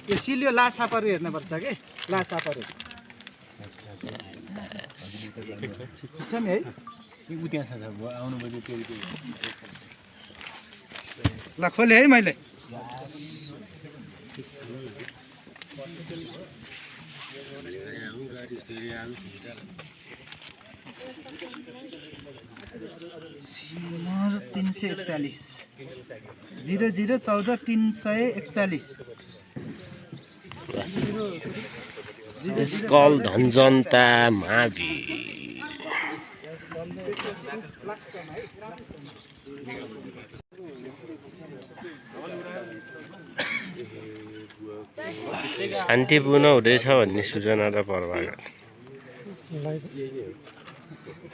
यो सिलियो लाछापहरू हेर्नुपर्छ के लाछापहरू छ नि है ल खोले है मैले सिमर 341 0014 341 स्कल धनजन्ता मावि शान्तिपूर्ण हुँदैछ भन्ने सूचना र पर्वागत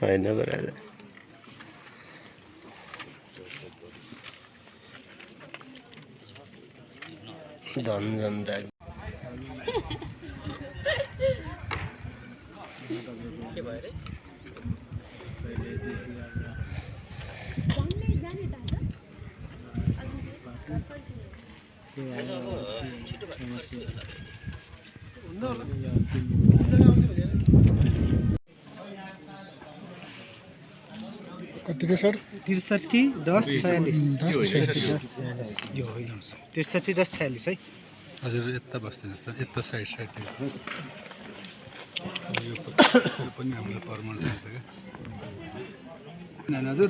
होइन बराबर धनजन्ता के भयो रे कति रे सर 63 10 46 है हजुर यता बस्दिनुहोस् त यता साइड यो पनि हामीलाई परमाण चाहिन्छ क्या हजुर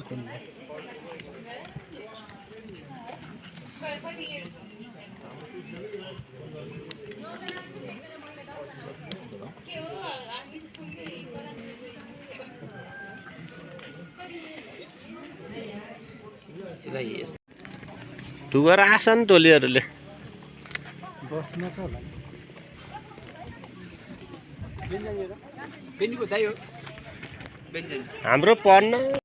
टुगर आसन टोलीहरूले बस्न त होला हाम्रो पढ्न